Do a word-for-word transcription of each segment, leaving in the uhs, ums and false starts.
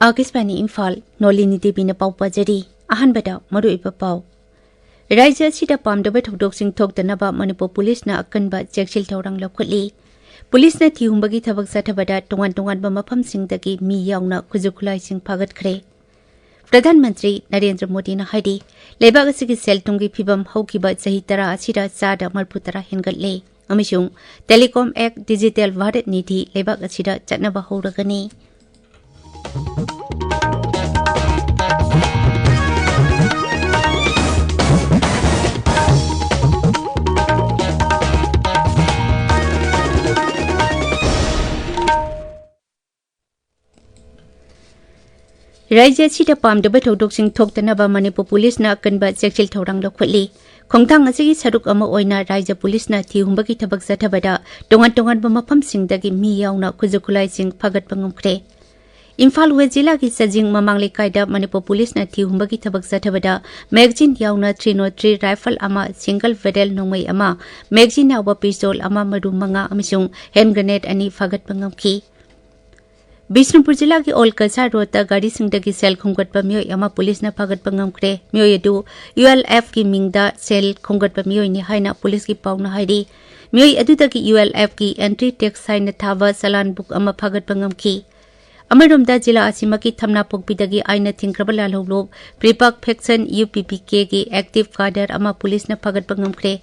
ꯑꯥꯀꯥꯁꯕꯥꯅꯤ ꯏꯝꯐꯥꯜ, ꯅꯣꯂꯤꯅꯤ ꯗꯦꯕꯤꯅ ꯄꯥꯎ ꯄꯥꯖꯔꯤ꯫ ꯑꯍꯥꯟꯕꯗ ꯃꯔꯨꯑꯣꯏꯕ ꯄꯥꯎ꯫ ꯔꯥꯖ꯭ꯌ ꯑꯁꯤꯗ ꯄꯥꯝꯗꯕ ꯊꯧꯗꯣꯛꯁꯤꯡ ꯊꯣꯛꯇꯅꯕ ꯃꯅꯤꯄꯨꯔ ꯄꯨꯂꯤꯁꯅ ꯑꯀꯟꯕ ꯆꯦꯛꯁꯤꯜ ꯊꯧꯔꯥꯡ ꯂꯧꯈꯠꯂꯤ꯫ ꯄꯨꯂꯤꯁꯅ ꯊꯤꯍꯨꯝꯕꯒꯤ ꯊꯕꯛ ꯆꯠꯊꯕꯗ ꯇꯣꯉꯥꯟ ꯇꯣꯉꯥꯟꯕ ꯃꯐꯝꯁꯤꯡꯗꯒꯤ ꯃꯤ ꯌꯥꯎꯅ ꯈꯨꯠꯁꯨ ꯈꯨꯠꯂꯥꯏꯁꯤꯡ ꯐꯥꯒꯠꯈ꯭ꯔꯦ꯫ ꯄ꯭ꯔꯙꯥꯟ ꯃꯟꯇ꯭ꯔꯤ ꯅꯔꯦꯟꯗ꯭ꯔ ꯃꯣꯗꯤꯅ ꯍꯥꯏꯔꯤ, ꯂꯩꯕꯥꯛ ꯑꯁꯤꯒꯤ ꯁꯦꯜ ꯊꯨꯝꯒꯤ ꯐꯤꯕꯝ ꯍꯧꯈꯤꯕ ꯆꯍꯤ ꯇꯔꯥ ꯑꯁꯤꯗ ꯆꯥꯗ ꯃꯔꯤꯐꯨ ꯇꯔꯥ ꯍꯦꯟꯒꯠꯂꯦ ꯑꯃꯁꯨꯡ Telecom Act, Digital Bharat Nidhi ꯂꯩꯕꯥꯛ ꯑꯁꯤꯗ ꯆꯠꯅꯕ ꯍꯧꯔꯒꯅꯤ꯫ ꯔꯥꯖ꯭ꯌ ꯑꯁꯤꯗ ꯄꯥꯝꯗꯕ ꯊꯧꯗꯣꯛꯁꯤꯡ ꯊꯣꯛꯇꯅꯕ ꯃꯅꯤꯄꯨꯔ ꯄꯨꯂꯤꯁꯅ ꯑꯀꯟꯕ ꯆꯦꯛꯁꯤꯜ ꯊꯧꯔꯥꯡ ꯂꯧꯈꯠꯂꯤ꯫ ꯈꯣꯡꯊꯥꯡ ꯑꯁꯤꯒꯤ ꯁꯔꯨꯛ ꯑꯃ ꯑꯣꯏꯅ ꯔꯥꯖ꯭ꯌ ꯄꯨꯂꯤꯁꯅ ꯊꯤꯍꯨꯝꯕꯒꯤ ꯊꯕꯛ ꯆꯠꯊꯕꯗ ꯇꯣꯉꯥꯟ ꯇꯣꯉꯥꯟꯕ ꯃꯐꯝꯁꯤꯡꯗꯒꯤ ꯃꯤ ꯌꯥꯎꯅ ꯈꯨꯠꯁꯨ ꯈꯨꯠꯂꯥꯏꯁꯤꯡ ꯐꯥꯒꯠꯄ ꯉꯝꯈ꯭ꯔꯦ꯫ ꯏꯝꯐꯥꯜ ꯋꯦꯁ ꯖꯤꯂꯥꯒꯤ ꯆꯥꯖꯤꯡ ꯃꯃꯥꯡ ꯂꯩꯀꯥꯏꯗ ꯃꯅꯤꯄꯨꯔ ꯄꯨꯂꯤꯁꯅ ꯊꯤꯍꯨꯝꯕꯒꯤ ꯊꯕꯛ ꯆꯠꯊꯕꯗ magazine ꯌꯥꯎꯅ three nought three rifle ꯑꯃ, single barrel ꯅꯣꯡꯃꯩ ꯑꯃ, magazine ꯌꯥꯎꯕ pistol ꯑꯃ, ꯃꯔꯨ ꯃꯉꯥ ꯑꯃꯁꯨꯡ hand grenade ꯑꯅꯤ ꯐꯥꯒꯠꯄ ꯉꯝꯈꯤ꯫ ꯕꯤꯁꯅꯨꯄꯨꯔ ꯖꯤꯂꯥꯒꯤ ꯑꯣꯜ ꯀꯁꯥꯔ ꯔꯣꯗꯇ ꯒꯥꯔꯤꯁꯤꯡꯗꯒꯤ ꯁꯦꯜ ꯈꯣꯝꯒꯠꯄ ꯃꯤꯑꯣꯏ ꯑꯃ ꯄꯨꯂꯤꯁꯅ ꯐꯥꯒꯠꯄ ꯉꯝꯈ꯭ꯔꯦ꯫ ꯃꯤꯑꯣꯏ ꯑꯗꯨ ULFꯀꯤ ꯃꯤꯡꯗ ꯁꯦꯜ ꯈꯣꯝꯒꯠꯄ ꯃꯤꯑꯣꯏꯅꯤ ꯍꯥꯏꯅ ꯄꯨꯂꯤꯁꯀꯤ ꯄꯥꯎꯅ ꯍꯥꯏꯔꯤ꯫ ꯃꯤꯑꯣꯏ ꯑꯗꯨꯗꯒꯤ ULFꯀꯤ entry tax ꯍꯥꯏꯅ ꯊꯥꯕ ꯆꯂꯥꯟ book ꯑꯃ ꯐꯥꯒꯠꯄ ꯉꯝꯈꯤ꯫ ꯑꯃꯔꯣꯝꯗ, ꯖꯤꯂꯥ ꯑꯁꯤꯃꯛꯀꯤ ꯊꯝꯅꯥꯄꯣꯛꯄꯤꯗꯒꯤ ꯑꯥꯏꯟꯅ ꯊꯤꯡꯈ꯭ꯔꯕ ꯂꯥꯜꯍꯧꯂꯨꯞ ꯄ꯭ꯔꯤꯄꯥꯛ faction UPPKꯒꯤ active cadre ꯑꯃ ꯄꯨꯂꯤꯁꯅ ꯐꯥꯒꯠꯄ ꯉꯝꯈ꯭ꯔꯦ꯫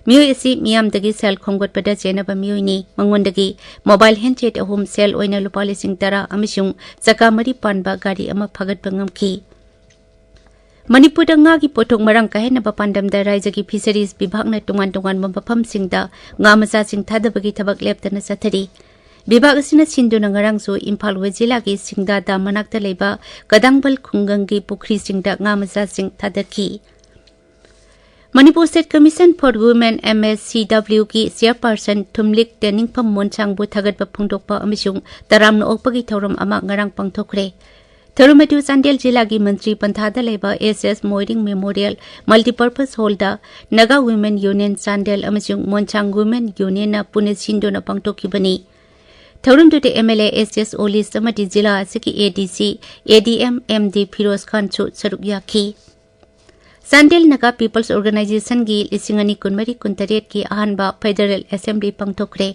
ꯃꯤꯑꯣꯏ ꯑꯁꯤ ꯃꯤꯌꯥꯝꯗꯒꯤ ꯁꯦꯜ ꯈꯣꯝꯒꯠꯄꯗ ꯆꯦꯟꯅꯕ ꯃꯤꯑꯣꯏꯅꯤ꯫ ꯃꯉꯣꯟꯗꯒꯤ mobile handset ꯑꯍꯨꯝ, ꯁꯦꯜ ꯑꯣꯏꯅ ꯂꯨꯄꯥ ꯂꯤꯁꯤꯡ ꯇꯔꯥ ꯑꯃꯁꯨꯡ ꯆꯀꯥ ꯃꯔꯤ ꯄꯥꯟꯕ ꯒꯥꯔꯤ ꯑꯃ ꯐꯥꯒꯠꯄ ꯉꯝꯈꯤ꯫ ꯃꯅꯤꯄꯨꯔꯗ ꯉꯥꯒꯤ ꯄꯣꯠꯊꯣꯛ ꯃꯔꯥꯡ ꯀꯥꯏꯍꯟꯅꯕ ꯄꯥꯟꯗꯝꯗ ꯔꯥꯖ꯭ꯌꯒꯤ Fisheries ꯕꯤꯚꯥꯒꯅ ꯇꯣꯉꯥꯟ ꯇꯣꯉꯥꯟꯕ ꯃꯐꯝꯁꯤꯡꯗ ꯉꯥ ꯃꯆꯥꯁꯤꯡ ꯊꯥꯗꯕꯒꯤ ꯊꯕꯛ ꯂꯦꯞꯇꯅ ꯆꯠꯊꯔꯤ꯫ ꯕꯤꯚꯥꯒ ꯑꯁꯤꯅ ꯁꯤꯟꯗꯨꯅ ꯉꯔꯥꯡꯁꯨ ꯏꯝꯐꯥꯜ ꯋꯦꯁ ꯖꯤꯂꯥꯒꯤ ꯁꯤꯡꯗꯥ ꯗꯥꯝ ꯃꯅꯥꯛꯇ ꯂꯩꯕ ꯀꯗꯥꯡꯕꯜ ꯈꯨꯡꯒꯪꯒꯤ ꯄꯨꯈ꯭ꯔꯤꯁꯤꯡꯗ ꯉꯥ ꯃꯆꯥꯁꯤꯡ ꯊꯥꯗꯈꯤ꯫ Manipur State Commission for Women, MSCWꯒꯤ chairperson ꯊꯨꯝꯂꯤꯛ ꯇꯦꯅꯤꯡꯐꯝ ꯃꯣꯟꯁꯥꯡꯕꯨ ꯊꯥꯒꯠꯄ ꯐꯣꯡꯗꯣꯛꯄ ꯑꯃꯁꯨꯡ ꯇꯔꯥꯝꯅ ꯑꯣꯛꯄꯒꯤ ꯊꯧꯔꯝ ꯑꯃ ꯉꯔꯥꯡ ꯄꯥꯡꯊꯣꯛꯈ꯭ꯔꯦ꯫ ꯊꯧꯔꯝ ꯑꯗꯨ ꯆꯥꯟꯗꯦꯜ ꯖꯤꯂꯥꯒꯤ ꯃꯟꯇ꯭ꯔꯤ ꯄꯟꯊꯥꯗ ꯂꯩꯕ S S Moiring Memorial Multipurpose Hallꯗ Naga Women Union Chandel ꯑꯃꯁꯨꯡ ꯃꯣꯟꯁꯥꯡ Women Unionꯅ ꯄꯨꯟꯅ ꯁꯤꯟꯗꯨꯅ ꯄꯥꯡꯊꯣꯛꯈꯤꯕꯅꯤ꯫ ꯊꯧꯔꯝꯗꯨꯗ MLA S S Olis ꯑꯃꯗꯤ ꯖꯤꯂꯥ ꯑꯁꯤꯒꯤ ADC, ADM, MD ꯐꯤꯔꯣꯖ ꯈꯥꯟꯁꯨ ꯁꯔꯨꯛ ꯌꯥꯈꯤ꯫ ꯆꯥꯟꯗꯦꯜ ꯅꯥꯒꯥ ꯄꯤꯄꯜꯁ ꯑꯣꯔꯒꯅꯥꯏꯖꯦꯁꯟꯒꯤ ꯂꯤꯁꯤꯡ ꯑꯅꯤ ꯀꯨꯟꯃꯔꯤ ꯀꯨꯟꯇꯔꯦꯠꯀꯤ ꯑꯍꯥꯟꯕ ꯐꯦꯗꯔꯦꯜ ꯑꯦꯁꯦꯝꯕ꯭ꯂꯤ ꯄꯥꯡꯊꯣꯛꯈ꯭ꯔꯦ꯫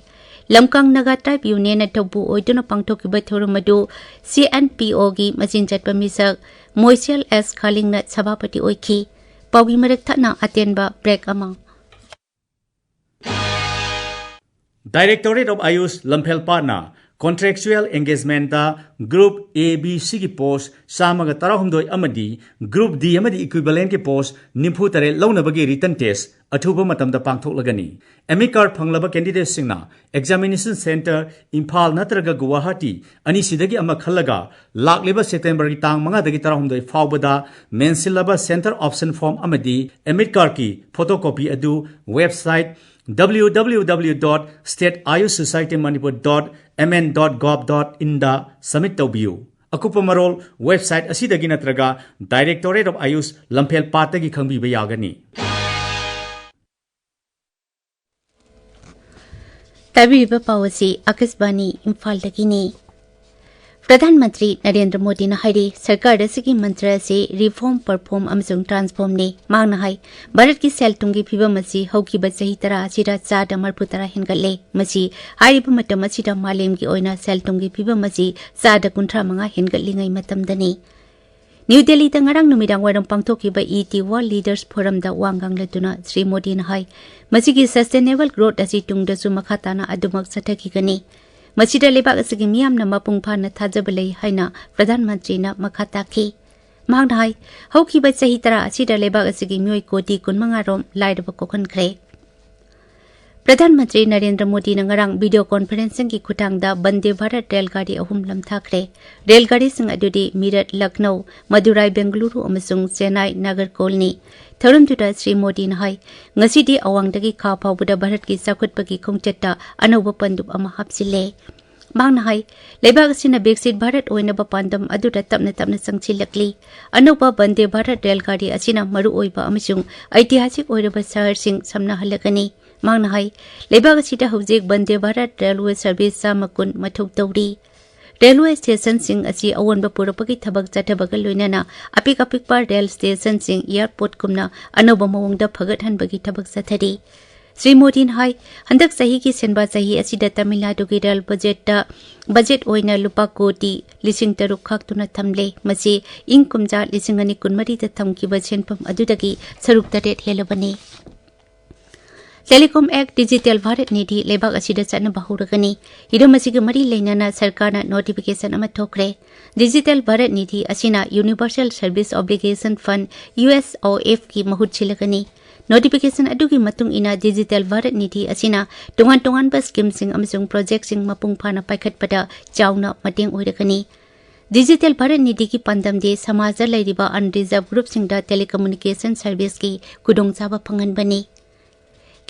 ꯂꯝꯀꯥꯡ ꯅꯥꯒꯥ ꯇ꯭ꯔꯥꯏꯕ ꯌꯨꯅꯤꯌꯟꯅ ꯊꯧꯕꯨ ꯑꯣꯏꯗꯨꯅ ꯄꯥꯡꯊꯣꯛꯈꯤꯕ ꯊꯧꯔꯝ ꯑꯗꯨ CNPOꯒꯤ ꯃꯆꯤꯟ ꯆꯠꯄ ꯃꯤꯁꯛ ꯃꯣꯏꯁꯦꯜ ꯑꯦꯁ ꯈꯥꯂꯤꯡꯅ ꯁꯚꯥꯄꯇꯤ ꯑꯣꯏꯈꯤ꯫ ꯄꯥꯎꯒꯤ ꯃꯔꯛ ꯊꯠꯅ ꯑꯇꯦꯟꯕ ꯕ꯭ꯔꯦꯛ ꯑꯃ꯫ Directorate of Ayush ꯂꯝꯐꯦꯜꯄꯥꯠꯅ contractual engagementꯇ Group A, B, Cꯒꯤ post ꯆꯥꯝꯃꯒ ꯇꯔꯥꯍꯨꯝꯗꯣꯏ ꯑꯃꯗꯤ Group D ꯑꯃꯗꯤ equivalentꯀꯤ post ꯅꯤꯐꯨ ꯇꯔꯦꯠ ꯂꯧꯅꯕꯒꯤ written test ꯑꯊꯨꯕ ꯃꯇꯝꯗ ꯄꯥꯡꯊꯣꯛꯂꯒꯅꯤ꯫ Admit card ꯐꯪꯂꯕ candidateꯁꯤꯡꯅ examination centre ꯏꯝꯐꯥꯜ ꯅꯠꯇ꯭ꯔꯒ ꯒꯨꯋꯥꯍꯥꯇꯤ ꯑꯅꯤꯁꯤꯗꯒꯤ ꯑꯃ ꯈꯜꯂꯒ ꯂꯥꯛꯂꯤꯕ Septemberꯒꯤ ꯇꯥꯡ ꯃꯉꯥꯗꯒꯤ ꯇꯔꯥꯍꯨꯝꯗꯣꯏ ꯐꯥꯎꯕꯗ ꯃꯦꯟꯁꯤꯜꯂꯕ centre option form ꯑꯃꯗꯤ admit cardꯀꯤ photocopy ꯑꯗꯨ website www.stateayushsocietymanipuar.mn.gov.inꯗ submit ꯇꯧꯕꯤꯌꯨ꯫ ꯑꯀꯨꯞꯄ ꯃꯔꯣꯜ website ꯑꯁꯤꯗꯒꯤ ꯅꯠꯇ꯭ꯔꯒ Directorate of Ayush ꯂꯝꯐꯦꯜꯄꯥꯠꯇꯒꯤ ꯈꯪꯕꯤꯕ ꯌꯥꯒꯅꯤ꯫ ꯇꯥꯕꯤꯔꯤꯕ ꯄꯥꯎ ꯑꯁꯤ ꯑꯀꯥꯁꯕꯥꯅꯤ ꯏꯝꯐꯥꯜꯗꯒꯤꯅꯤ꯫ ꯄ꯭ꯔꯙꯥꯟ ꯃꯟꯇ꯭ꯔꯤ ꯅꯔꯦꯟꯗ꯭ꯔ ꯃꯣꯗꯤꯅ ꯍꯥꯏꯔꯤ, ꯁꯔꯀꯥꯔ ꯑꯁꯤꯒꯤ ꯃꯟꯇ꯭ꯔ ꯑꯁꯤ reform, perform ꯑꯃꯁꯨꯡ transformꯅꯤ꯫ ꯃꯍꯥꯛꯅ ꯍꯥꯏ, ꯚꯥꯔꯠꯀꯤ ꯁꯦꯜ ꯊꯨꯝꯒꯤ ꯐꯤꯕꯝ ꯑꯁꯤ ꯍꯧꯈꯤꯕ ꯆꯍꯤ ꯇꯔꯥ ꯑꯁꯤꯗ ꯆꯥꯗ ꯃꯔꯤꯐꯨ ꯇꯔꯥ ꯍꯦꯟꯒꯠꯂꯦ꯫ ꯃꯁꯤ ꯍꯥꯏꯔꯤꯕ ꯃꯇꯝ ꯑꯁꯤꯗ ꯃꯥꯂꯦꯝꯒꯤ ꯑꯣꯏꯅ ꯁꯦꯜ ꯊꯨꯝꯒꯤ ꯐꯤꯕꯝ ꯑꯁꯤ ꯆꯥꯗ ꯀꯨꯟꯊ꯭ꯔꯥ ꯃꯉꯥ ꯍꯦꯟꯒꯠꯂꯤꯉꯩ ꯃꯇꯝꯗꯅꯤ꯫ ꯅ꯭ꯌꯨ ꯗꯦꯜꯂꯤꯗ ꯉꯔꯥꯡ ꯅꯨꯃꯤꯗꯥꯡ ꯋꯥꯏꯔꯝ ꯄꯥꯡꯊꯣꯛꯈꯤꯕ ET World Leaders Forumꯗ ꯋꯥ ꯉꯥꯡꯂꯗꯨꯅ ꯁ꯭ꯔꯤ ꯃꯣꯗꯤꯅ ꯍꯥꯏ, ꯃꯁꯤꯒꯤ sustainable growth ꯑꯁꯤ ꯇꯨꯡꯗꯁꯨ ꯃꯈꯥ ꯇꯥꯅ ꯑꯗꯨꯃꯛ ꯆꯠꯊꯈꯤꯒꯅꯤ꯫ ꯃꯁꯤꯗ ꯂꯩꯕꯥꯛ ꯑꯁꯤꯒꯤ ꯃꯤꯌꯥꯝꯅ ꯃꯄꯨꯡ ꯐꯥꯅ ꯊꯥꯖꯕ ꯂꯩ ꯍꯥꯏꯅ ꯄ꯭ꯔꯙꯥꯟ ꯃꯟꯇ꯭ꯔꯤꯅ ꯃꯈꯥ ꯇꯥꯈꯤ꯫ ꯃꯍꯥꯛꯅ ꯍꯥꯏ, ꯍꯧꯈꯤꯕ ꯆꯍꯤ ꯇꯔꯥ ꯑꯁꯤꯗ ꯂꯩꯕꯥꯛ ꯑꯁꯤꯒꯤ ꯃꯤꯑꯣꯏ ꯀꯣꯇꯤ ꯀꯨꯟꯃꯉꯥ ꯔꯣꯝ ꯂꯥꯏꯔꯕ ꯀꯣꯛꯍꯟꯈ꯭ꯔꯦ꯫ ꯄ꯭ꯔꯙꯥꯟ ꯃꯟꯇ꯭ꯔꯤ ꯅꯔꯦꯟꯗ꯭ꯔ ꯃꯣꯗꯤꯅ ꯉꯔꯥꯡ video conferencingꯒꯤ ꯈꯨꯠꯊꯥꯡꯗ ꯕꯟꯗꯦ ꯚꯥꯔꯠ ꯔꯦꯜ ꯒꯥꯔꯤ ꯑꯍꯨꯝ ꯂꯝꯊꯥꯈ꯭ꯔꯦ꯫ ꯔꯦꯜ ꯒꯥꯔꯤꯁꯤꯡ ꯑꯗꯨꯗꯤ ꯃꯤꯔꯠ ꯂꯈꯅꯧ, ꯃꯗꯨꯔꯥꯏ ꯕꯦꯡꯒꯂꯨꯔꯨ ꯑꯃꯁꯨꯡ ꯆꯦꯟꯅꯥꯏ ꯅꯥꯒꯔꯀꯣꯜꯅꯤ꯫ ꯊꯧꯔꯝꯗꯨꯗ ꯁ꯭ꯔꯤ ꯃꯣꯗꯤꯅ ꯍꯥꯏ, ꯉꯁꯤꯗꯤ ꯑꯋꯥꯡꯗꯒꯤ ꯈꯥ ꯐꯥꯎꯕꯗ ꯚꯥꯔꯠꯀꯤ ꯆꯥꯎꯈꯠꯄꯒꯤ ꯈꯣꯡꯆꯠꯇ ꯑꯅꯧꯕ ꯄꯟꯗꯨꯞ ꯑꯃ ꯍꯥꯞꯆꯤꯜꯂꯦ꯫ ꯃꯍꯥꯛꯅ ꯍꯥꯏ, ꯂꯩꯕꯥꯛ ꯑꯁꯤꯅ ꯕꯤꯛꯁꯤꯠ ꯚꯥꯔꯠ ꯑꯣꯏꯅꯕ ꯄꯥꯟꯗꯝ ꯑꯗꯨꯗ ꯇꯞꯅ ꯇꯞꯅ ꯆꯪꯁꯤꯜꯂꯛꯂꯤ꯫ ꯑꯅꯧꯕ ꯕꯟꯗꯦ ꯚꯥꯔꯠ ꯔꯦꯜ ꯒꯥꯔꯤ ꯑꯁꯤꯅ ꯃꯔꯨꯑꯣꯏꯕ ꯑꯃꯁꯨꯡ ꯑꯩꯇꯤꯍꯥꯁꯤꯛ ꯑꯣꯏꯔꯕ ꯁꯍꯔꯁꯤꯡ ꯁꯝꯅꯍꯜꯂꯒꯅꯤ꯫ ꯃꯍꯥꯛꯅ ꯍꯥꯏ, ꯂꯩꯕꯥꯛ ꯑꯁꯤꯗ ꯍꯧꯖꯤꯛ ꯕꯟꯗꯦ ꯚꯥꯔꯠ ꯔꯦꯜꯋꯦ ꯁꯔꯚꯤꯁ ꯆꯥꯝꯃ ꯀꯨꯟ ꯃꯊꯧ ꯇꯧꯔꯤ꯫ ꯔꯦꯜꯋꯦ ꯁ꯭ꯇꯦꯁꯟꯁꯤꯡ ꯑꯁꯤ ꯑꯑꯣꯟꯕ ꯄꯨꯔꯛꯄꯒꯤ ꯊꯕꯛ ꯆꯠꯊꯕꯒ ꯂꯣꯏꯅꯅ ꯑꯄꯤꯛ ꯑꯄꯤꯛꯄ ꯔꯦꯜ ꯁ꯭ꯇꯦꯁꯟꯁꯤꯡ ꯑꯦꯌꯔꯄꯣꯔꯠꯀꯨꯝꯅ ꯑꯅꯧꯕ ꯃꯑꯣꯡꯗ ꯐꯒꯠꯍꯟꯕꯒꯤ ꯊꯕꯛ ꯆꯠꯊꯔꯤ꯫ ꯁ꯭ꯔꯤ ꯃꯣꯗꯤꯅ ꯍꯥꯏ, ꯍꯟꯗꯛ ꯆꯍꯤꯒꯤ ꯁꯦꯟꯕꯥ ꯆꯍꯤ ꯑꯁꯤꯗ ꯇꯥꯃꯤꯜ ꯅꯥꯗꯨꯒꯤ ꯔꯦꯜ ꯕꯖꯦꯠꯇ, ꯕꯖꯦꯠ ꯑꯣꯏꯅ ꯂꯨꯄꯥ ꯀꯣꯇꯤ ꯂꯤꯁꯤꯡ ꯇꯔꯨꯛ ꯈꯥꯛꯇꯨꯅ ꯊꯝꯂꯦ꯫ ꯃꯁꯤ ꯏꯪ ꯀꯨꯝꯖꯥ ꯂꯤꯁꯤꯡ ꯑꯅꯤ ꯀꯨꯟꯃꯔꯤꯗ ꯊꯝꯈꯤꯕ ꯁꯦꯟꯐꯝ ꯑꯗꯨꯗꯒꯤ ꯁꯔꯨꯛ ꯇꯔꯦꯠ ꯍꯦꯜꯂꯕꯅꯤ꯫ Telecom Act, Digital Bharat Nidhi ꯂꯩꯕꯥꯛ ꯑꯁꯤꯗ ꯆꯠꯅꯕ ꯍꯧꯔꯒꯅꯤ꯫ ꯍꯤꯔꯝ ꯑꯁꯤꯒ ꯃꯔꯤ ꯂꯩꯅꯅ ꯁꯔꯀꯥꯔꯅ ꯅꯣꯇꯤꯐꯤꯀꯦꯁꯟ ꯑꯃ ꯊꯣꯛꯈ꯭ꯔꯦ꯫ Digital Bharat Nidhi ꯑꯁꯤꯅ Universal Service Obligation Fund, USOF ꯀꯤ ꯃꯍꯨꯠ ꯁꯤꯜꯂꯒꯅꯤ꯫ ꯅꯣꯇꯤꯐꯤꯀꯦꯁꯟ ꯑꯗꯨꯒꯤ ꯃꯇꯨꯡ ꯏꯟꯅ Digital Bharat Nidhi ꯑꯁꯤꯅ ꯇꯣꯉꯥꯟ ꯇꯣꯉꯥꯟꯕ ꯁ꯭ꯀꯤꯝꯁꯤꯡ ꯑꯃꯁꯨꯡ ꯄ꯭ꯔꯣꯖꯦꯛꯁꯤꯡ ꯃꯄꯨꯡ ꯐꯥꯅ ꯄꯥꯏꯈꯠꯄꯗ ꯆꯥꯎꯅ ꯃꯇꯦꯡ ꯑꯣꯏꯔꯒꯅꯤ꯫ Digital Bharat Nidhiꯒꯤ ꯄꯥꯟꯗꯝꯗꯤ ꯁꯃꯥꯖꯗ ꯂꯩꯔꯤꯕ unreserved groupꯁꯤꯡꯗ telecommunication serviceꯀꯤ ꯈꯨꯗꯣꯡꯆꯥꯕ ꯐꯪꯍꯟꯕꯅꯤ꯫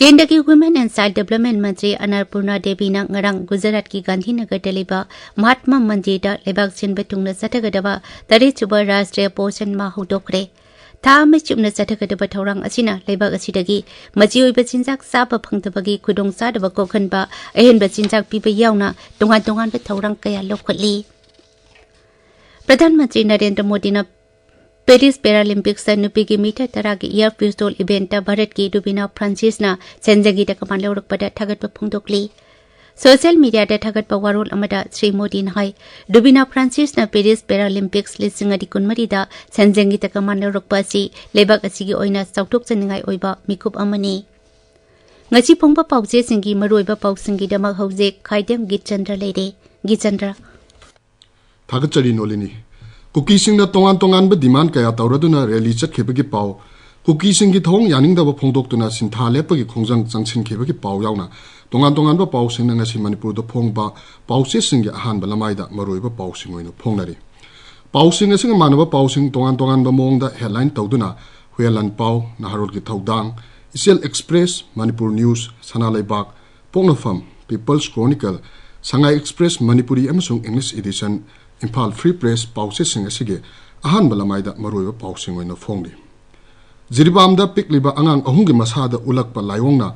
ꯀꯦꯟꯗ꯭ꯔꯒꯤ Women and Child Development ꯃꯟꯇ꯭ꯔꯤ ꯑꯟꯅꯄꯨꯔꯅꯥ ꯗꯦꯕꯤꯅ ꯉꯔꯥꯡ ꯒꯨꯖꯔꯥꯠꯀꯤ ꯒꯥꯟꯙꯤꯅꯒꯔꯗ ꯂꯩꯕ ꯃꯍꯥꯠꯃꯥ ꯃꯟꯗꯤꯔꯗ ꯂꯩꯕꯥꯛ ꯁꯤꯟꯕ ꯊꯨꯡꯅ ꯆꯠꯊꯒꯗꯕ ꯇꯔꯦꯠꯁꯨꯕ ꯔꯥꯁꯇ꯭ꯔꯤꯌ ꯄꯣꯁꯟ ꯃꯥꯍ ꯍꯧꯗꯣꯛꯈ꯭ꯔꯦ꯫ ꯊꯥ ꯑꯃ ꯆꯨꯞꯅ ꯆꯠꯊꯒꯗꯕ ꯊꯧꯔꯥꯡ ꯑꯁꯤꯅ ꯂꯩꯕꯥꯛ ꯑꯁꯤꯗꯒꯤ ꯃꯆꯤ ꯑꯣꯏꯕ ꯆꯤꯟꯖꯥꯛ ꯆꯥꯕ ꯐꯪꯗꯕꯒꯤ ꯈꯨꯗꯣꯡꯆꯥꯗꯕ ꯀꯣꯛꯍꯟꯕ, ꯑꯍꯦꯟꯕ ꯆꯤꯟꯖꯥꯛ ꯄꯤꯕ ꯌꯥꯎꯅ ꯇꯣꯉꯥꯟ ꯇꯣꯉꯥꯟꯕ ꯊꯧꯔꯥꯡ ꯀꯌꯥ ꯂꯧꯈꯠꯂꯤ꯫ ꯄ꯭ꯔꯙꯥꯟ ꯃꯟꯇ꯭ꯔꯤ ꯅꯔꯦꯟꯗ꯭ꯔ ꯃꯣꯗꯤꯅ ꯄꯦꯔꯤꯁ ꯄꯦꯔꯥꯂꯤꯝꯄꯤꯛꯁꯇ ꯅꯨꯄꯤꯒꯤ ꯃꯤꯇꯔ ꯇꯔꯥꯒꯤ air pistol eventꯇ ꯚꯥꯔꯠꯀꯤ ꯔꯨꯕꯤꯅꯥ ꯐ꯭ꯔꯥꯟꯁꯤꯁꯅ ꯁꯦꯟꯖꯪꯒꯤ ꯇꯀꯃꯥꯟ ꯂꯧꯔꯛꯄꯗ ꯊꯥꯒꯠꯄ ꯐꯣꯡꯗꯣꯛꯂꯤ꯫ ꯁꯣꯁꯤꯌꯦꯜ ꯃꯤꯗꯤꯌꯥꯗ ꯊꯥꯒꯠꯄ ꯋꯥꯔꯣꯜ ꯑꯃꯗ ꯁ꯭ꯔꯤ ꯃꯣꯗꯤꯅ ꯍꯥꯏ, ꯔꯨꯕꯤꯅꯥ ꯐ꯭ꯔꯥꯟꯁꯤꯁꯅ ꯄꯦꯔꯤꯁ ꯄꯦꯔꯥꯂꯤꯝꯄꯤꯛꯁ ꯂꯤꯁꯤꯡ ꯑꯅꯤ ꯀꯨꯟꯃꯔꯤꯗ ꯁꯦꯟꯖꯪꯒꯤ ꯇꯀꯃꯥꯟ ꯂꯧꯔꯛꯄ ꯑꯁꯤ ꯂꯩꯕꯥꯛ ꯑꯁꯤꯒꯤ ꯑꯣꯏꯅ ꯆꯥꯎꯊꯣꯛꯆꯅꯤꯡꯉꯥꯏ ꯑꯣꯏꯕ ꯃꯤꯀꯨꯞ ꯑꯃꯅꯤ꯫ ꯉꯁꯤ ꯐꯣꯡꯕ ꯄꯥꯎꯆꯦꯁꯤꯡꯒꯤ ꯃꯔꯨꯑꯣꯏꯕ ꯄꯥꯎꯁꯤꯡꯒꯤꯗꯃꯛ ꯍꯧꯖꯤꯛ ꯈꯥꯏꯗꯦꯝ ꯒꯤꯠꯆꯟꯗ꯭ꯔ ꯂꯩꯔꯦ꯫ ꯒꯤꯠꯆꯟꯗ꯭ꯔ꯫ ꯊꯥꯒꯠꯆꯔꯤ ꯅꯣꯂꯤꯅꯤ꯫ ꯀꯨꯀꯤꯁꯤꯡꯅ ꯇꯣꯉꯥꯟ ꯇꯣꯉꯥꯟꯕ demand ꯀꯌꯥ ꯇꯧꯔꯗꯨꯅ rally ꯆꯠꯈꯤꯕꯒꯤ ꯄꯥꯎ, ꯀꯨꯀꯤꯁꯤꯡꯒꯤ ꯊꯧꯑꯣꯡ ꯌꯥꯅꯤꯡꯗꯕ ꯐꯣꯡꯗꯣꯛꯇꯨꯅ ꯁꯤꯟꯊꯥ ꯂꯦꯞꯄꯒꯤ ꯈꯣꯡꯖꯪ ꯆꯪꯁꯤꯟꯈꯤꯕꯒꯤ ꯄꯥꯎ ꯌꯥꯎꯅ ꯇꯣꯉꯥꯟ ꯇꯣꯉꯥꯟꯕ ꯄꯥꯎꯁꯤꯡꯅ ꯉꯁꯤ ꯃꯅꯤꯄꯨꯔꯗ ꯐꯣꯡꯕ ꯄꯥꯎꯆꯦꯁꯤꯡꯒꯤ ꯑꯍꯥꯟꯕ ꯂꯃꯥꯏꯗ ꯃꯔꯨꯑꯣꯏꯕ ꯄꯥꯎꯁꯤꯡ ꯑꯣꯏꯅ ꯐꯣꯡꯅꯔꯤ꯫ ꯄꯥꯎꯁꯤꯡ ꯑꯁꯤꯒ ꯃꯥꯟꯅꯕ ꯄꯥꯎꯁꯤꯡ ꯇꯣꯉꯥꯟ ꯇꯣꯉꯥꯟꯕ ꯃꯑꯣꯡꯗ headline ꯇꯧꯗꯨꯅ ꯍꯨꯌꯦꯂꯥꯟ ꯄꯥꯎ, ꯅꯍꯥꯔꯣꯜꯒꯤ ꯊꯧꯗꯥꯡ, ꯏꯆꯦꯜ Express, ꯃꯅꯤꯄꯨꯔ News, ꯁꯅꯥ ꯂꯩꯕꯥꯛ, ꯄꯣꯛꯅꯐꯝ, People's Chronicle, ꯁꯉꯥꯏ Express ꯃꯅꯤꯄꯨꯔꯤ ꯑꯃꯁꯨꯡ English edition, Imphal Free Press ꯄꯥꯎꯆꯦꯁꯤꯡ ꯑꯁꯤꯒꯤ ꯑꯍꯥꯟꯕ ꯂꯃꯥꯏꯗ ꯃꯔꯨꯑꯣꯏꯕ ꯄꯥꯎꯁꯤꯡ ꯑꯣꯏꯅ ꯐꯣꯡꯂꯤ꯫ ꯖꯤꯔꯤꯕꯥꯝꯗ ꯄꯤꯛꯂꯤꯕ ꯑꯉꯥꯡ ꯑꯍꯨꯝꯒꯤ ꯃꯁꯥꯗ ꯎꯂꯛꯄ ꯂꯥꯏꯑꯣꯡꯅ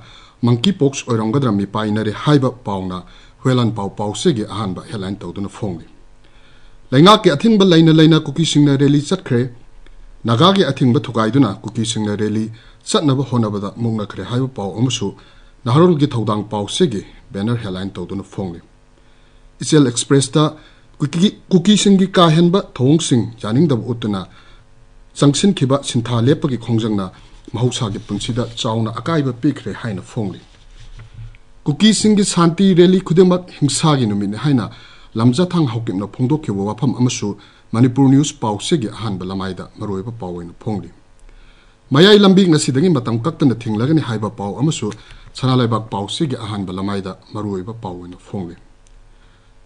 ꯃꯪꯀꯤ ꯄꯣꯛꯁ ꯑꯣꯏꯔꯝꯒꯗ꯭ꯔꯥ ꯃꯤꯄꯥꯏꯅꯔꯦ ꯍꯥꯏꯕ ꯄꯥꯎꯅ ꯍꯨꯏꯂꯥꯟꯄꯥꯎ ꯄꯥꯎꯆꯦꯒꯤ ꯑꯍꯥꯟꯕ ꯍꯦꯗꯂꯥꯏꯟ ꯇꯧꯗꯨꯅ ꯐꯣꯡꯂꯤ꯫ ꯂꯩꯉꯥꯛꯀꯤ ꯑꯊꯤꯡꯕ ꯂꯩꯅ ꯂꯩꯅ ꯀꯨꯀꯤꯁꯤꯡꯅ ꯔꯦꯂꯤ ꯆꯠꯈ꯭ꯔꯦ꯫ ꯅꯥꯒꯥꯒꯤ ꯑꯊꯤꯡꯕ ꯊꯨꯒꯥꯏꯗꯨꯅ ꯀꯨꯀꯤꯁꯤꯡꯅ ꯔꯦꯂꯤ ꯆꯠꯅꯕ ꯍꯣꯠꯅꯕꯗ ꯃꯨꯛꯅꯈ꯭ꯔꯦ ꯍꯥꯏꯕ ꯄꯥꯎ ꯑꯃꯁꯨ ꯅꯍꯥꯔꯣꯜꯒꯤ ꯊꯧꯗꯥꯡ ꯄꯥꯎꯆꯦꯒꯤ ꯕꯦꯅꯔ ꯍꯦꯗꯂꯥꯏꯟ ꯇꯧꯗꯨꯅ ꯐꯣꯡꯂꯤ꯫ ꯏꯆꯦꯜ ꯑꯦꯛꯁꯄ꯭ꯔꯦꯁꯇ ꯀꯨꯀꯤ-, ꯀꯨꯀꯤꯁꯤꯡꯒꯤ ꯀꯥ ꯍꯦꯟꯕ ꯊꯧꯑꯣꯡꯁꯤꯡ ꯌꯥꯅꯤꯡꯗꯕ ꯎꯠꯇꯨꯅ ꯆꯪꯁꯤꯟꯈꯤꯕ ꯁꯤꯟꯊꯥ ꯂꯦꯞꯄꯒꯤ ꯈꯣꯡꯖꯪꯅ ꯃꯍꯧꯁꯥꯒꯤ ꯄꯨꯟꯁꯤꯗ ꯆꯥꯎꯅ ꯑꯀꯥꯏꯕ ꯄꯤꯈ꯭ꯔꯦ ꯍꯥꯏꯅ ꯐꯣꯡꯂꯤ꯫ ꯀꯨꯀꯤꯁꯤꯡꯒꯤ ꯁꯥꯟꯇꯤ ꯔꯦꯂꯤ ꯈꯨꯗꯤꯡꯃꯛ ꯍꯤꯡꯁꯥꯒꯤ ꯅꯨꯃꯤꯠꯅꯤ ꯍꯥꯏꯅ ꯂꯝꯖꯥꯊꯥꯡ ꯍꯥꯎꯀꯤꯞꯅ ꯐꯣꯡꯗꯣꯛꯈꯤꯕ ꯋꯥꯐꯝ ꯑꯃꯁꯨ ꯃꯅꯤꯄꯨꯔ ꯅ꯭ꯌꯨꯁ ꯄꯥꯎꯆꯦꯒꯤ ꯑꯍꯥꯟꯕ ꯂꯃꯥꯏꯗ ꯃꯔꯨꯑꯣꯏꯕ ꯄꯥꯎ ꯑꯣꯏꯅ ꯐꯣꯡꯂꯤ꯫ ꯃꯌꯥꯏ ꯂꯝꯕꯤ ꯉꯁꯤꯗꯒꯤ ꯃꯇꯝ ꯀꯛꯇꯅ ꯊꯤꯡꯂꯒꯅꯤ ꯍꯥꯏꯕ ꯄꯥꯎ ꯑꯃꯁꯨ ꯁꯅꯥ ꯂꯩꯕꯥꯛ ꯄꯥꯎꯆꯦꯒꯤ ꯑꯍꯥꯟꯕ ꯂꯃꯥꯏꯗ ꯃꯔꯨꯑꯣꯏꯕ ꯄꯥꯎ ꯑꯣꯏꯅ ꯐꯣꯡꯂꯤ꯫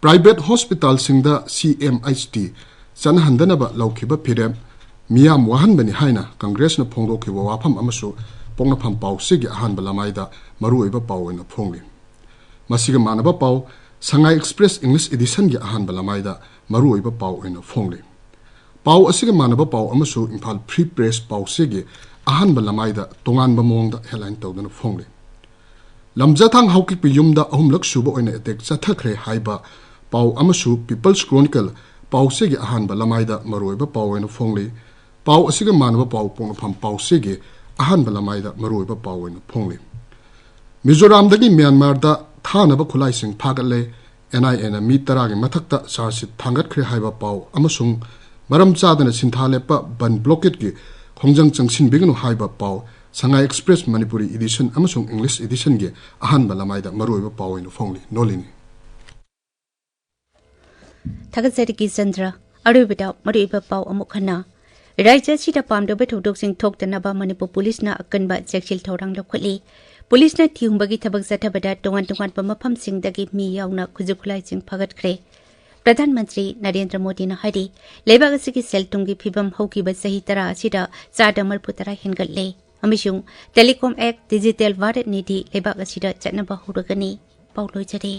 ꯄ꯭ꯔꯥꯏꯚꯦꯠ ꯍꯣꯁꯄꯤꯇꯥꯜꯁꯤꯡꯗ ꯁꯤ ꯑꯦꯝ ꯑꯩꯆ ꯇꯤ ꯆꯠꯅꯍꯟꯗꯅꯕ ꯂꯧꯈꯤꯕ ꯐꯤꯔꯦꯞ ꯃꯤꯌꯥꯝ ꯋꯥꯍꯟꯕꯅꯤ ꯍꯥꯏꯅ ꯀꯪꯒ꯭ꯔꯦꯁꯅ ꯐꯣꯡꯗꯣꯛꯈꯤꯕ ꯋꯥꯐꯝ ꯑꯃꯁꯨ ꯄꯣꯛꯅꯐꯝ ꯄꯥꯎꯆꯦꯒꯤ ꯑꯍꯥꯟꯕ ꯂꯃꯥꯏꯗ ꯃꯔꯨꯑꯣꯏꯕ ꯄꯥꯎ ꯑꯣꯏꯅ ꯐꯣꯡꯂꯤ꯫ ꯃꯁꯤꯒ ꯃꯥꯟꯅꯕ ꯄꯥꯎ ꯁꯉꯥꯏ ꯑꯦꯛꯁꯄ꯭ꯔꯦꯁ ꯏꯪꯂꯤꯁ ꯏꯗꯤꯁꯟꯒꯤ ꯑꯍꯥꯟꯕ ꯂꯃꯥꯏꯗ ꯃꯔꯨꯑꯣꯏꯕ ꯄꯥꯎ ꯑꯣꯏꯅ ꯐꯣꯡꯂꯤ꯫ ꯄꯥꯎ ꯑꯁꯤꯒ ꯃꯥꯟꯅꯕ ꯄꯥꯎ ꯑꯃꯁꯨ ꯏꯝꯐꯥꯜ ꯐ꯭ꯔꯤ ꯄ꯭ꯔꯦꯁ ꯄꯥꯎꯆꯦꯒꯤ ꯑꯍꯥꯟꯕ ꯂꯃꯥꯏꯗ ꯇꯣꯉꯥꯟꯕ ꯃꯑꯣꯡꯗ ꯍꯦꯗꯂꯥꯏꯟ ꯇꯧꯗꯨꯅ ꯐꯣꯡꯂꯤ꯫ ꯂꯝꯖꯥꯊꯥꯡ ꯍꯥꯎꯀꯤꯛꯄ ꯌꯨꯝꯗ ꯑꯍꯨꯝꯂꯛ ꯁꯨꯕ ꯑꯣꯏꯅ ꯑꯦꯇꯦꯛ ꯆꯠꯊꯈ꯭ꯔꯦ ꯍꯥꯏꯕ ꯄꯥꯎ ꯑꯃꯁꯨ ꯄꯤꯄꯜꯁ ꯀ꯭ꯔꯣꯅꯤꯀꯜ ꯄꯥꯎꯆꯦꯒꯤ ꯑꯍꯥꯟꯕ ꯂꯃꯥꯏꯗ ꯃꯔꯨꯑꯣꯏꯕ ꯄꯥꯎ ꯑꯣꯏꯅ ꯐꯣꯡꯂꯤ꯫ ꯄꯥꯎ ꯑꯁꯤꯒ ꯃꯥꯟꯅꯕ ꯄꯥꯎ ꯄꯣꯛꯅꯐꯝ ꯄꯥꯎꯆꯦꯒꯤ ꯑꯍꯥꯟꯕ ꯂꯃꯥꯏꯗ ꯃꯔꯨꯑꯣꯏꯕ ꯄꯥꯎ ꯑꯣꯏꯅ ꯐꯣꯡꯂꯤ꯫ ꯃꯤꯖꯣꯔꯥꯝꯗꯒꯤ ꯃ꯭ꯌꯥꯟꯃꯥꯔꯗ ꯊꯥꯅꯕ ꯈꯨꯠꯂꯥꯏꯁꯤꯡ ꯐꯥꯒꯠꯂꯦ꯫ ꯑꯦꯟ ꯑꯥꯏ ꯑꯦꯅ ꯃꯤ ꯇꯔꯥꯒꯤ ꯃꯊꯛꯇ ꯆꯥꯔꯖ ꯁꯤꯠ ꯊꯥꯡꯒꯠꯈ꯭ꯔꯦ ꯍꯥꯏꯕ ꯄꯥꯎ ꯑꯃꯁꯨꯡ ꯃꯔꯝ ꯆꯥꯗꯅ ꯁꯤꯟꯊꯥ ꯂꯦꯞꯄ ꯕꯟ ꯕ꯭ꯂꯣꯀꯦꯠꯀꯤ ꯈꯣꯡꯖꯪ ꯆꯪꯁꯤꯟꯕꯤꯒꯅꯨ ꯍꯥꯏꯕ ꯄꯥꯎ ꯁꯉꯥꯏ ꯑꯦꯛꯁꯄ꯭ꯔꯦꯁ ꯃꯅꯤꯄꯨꯔꯤ ꯏꯗꯤꯁꯟ ꯑꯃꯁꯨꯡ ꯏꯪꯂꯤꯁ ꯏꯗꯤꯁꯟꯒꯤ ꯑꯍꯥꯟꯕ ꯂꯃꯥꯏꯗ ꯃꯔꯨꯑꯣꯏꯕ ꯄꯥꯎ ꯑꯣꯏꯅ ꯐꯣꯡꯂꯤ꯫ ꯅꯣꯂꯤꯅꯤ꯫ ꯊꯥꯒꯠꯆꯔꯤ ꯀꯤꯆꯟꯗ꯭ꯔ꯫ ꯑꯔꯣꯏꯕꯗ ꯃꯔꯨꯑꯣꯏꯕ ꯄꯥꯎ ꯑꯃꯨꯛ ꯍꯟꯅ꯫ ꯔꯥꯖ꯭ꯌ ꯑꯁꯤꯗ ꯄꯥꯝꯗꯕ ꯊꯧꯗꯣꯛꯁꯤꯡ ꯊꯣꯛꯇꯅꯕ ꯃꯅꯤꯄꯨꯔ ꯄꯨꯂꯤꯁꯅ ꯑꯀꯟꯕ ꯆꯦꯛꯁꯤꯜ ꯊꯧꯔꯥꯡ ꯂꯧꯈꯠꯂꯤ꯫ ꯄꯨꯂꯤꯁꯅ ꯊꯤꯍꯨꯝꯕꯒꯤ ꯊꯕꯛ ꯆꯠꯊꯕꯗ ꯇꯣꯉꯥꯟ ꯇꯣꯉꯥꯟꯕ ꯃꯐꯝꯁꯤꯡꯗꯒꯤ ꯃꯤ ꯌꯥꯎꯅ ꯈꯨꯠꯁꯨ ꯈꯨꯠꯂꯥꯏꯁꯤꯡ ꯐꯥꯒꯠꯈ꯭ꯔꯦ꯫ ꯄ꯭ꯔꯙꯥꯟ ꯃꯟꯇ꯭ꯔꯤ ꯅꯔꯦꯟꯗ꯭ꯔ ꯃꯣꯗꯤꯅ ꯍꯥꯏꯔꯤ, ꯂꯩꯕꯥꯛ ꯑꯁꯤꯒꯤ ꯁꯦꯜ ꯊꯨꯝꯒꯤ ꯐꯤꯕꯝ ꯍꯧꯈꯤꯕ ꯆꯍꯤ ꯇꯔꯥ ꯑꯁꯤꯗ ꯆꯥꯗ ꯃꯔꯤꯐꯨ ꯇꯔꯥ ꯍꯦꯟꯒꯠꯂꯦ ꯑꯃꯁꯨꯡ ꯇꯦꯂꯤꯀꯣꯝ ꯑꯦꯛ, ꯗꯤꯖꯤꯇꯦꯜ ꯚꯥꯔꯠ ꯅꯤꯙꯤ ꯂꯩꯕꯥꯛ ꯑꯁꯤꯗ ꯆꯠꯅꯕ ꯍꯧꯔꯒꯅꯤ꯫ ꯄꯥꯎ ꯂꯣꯏꯖꯔꯦ꯫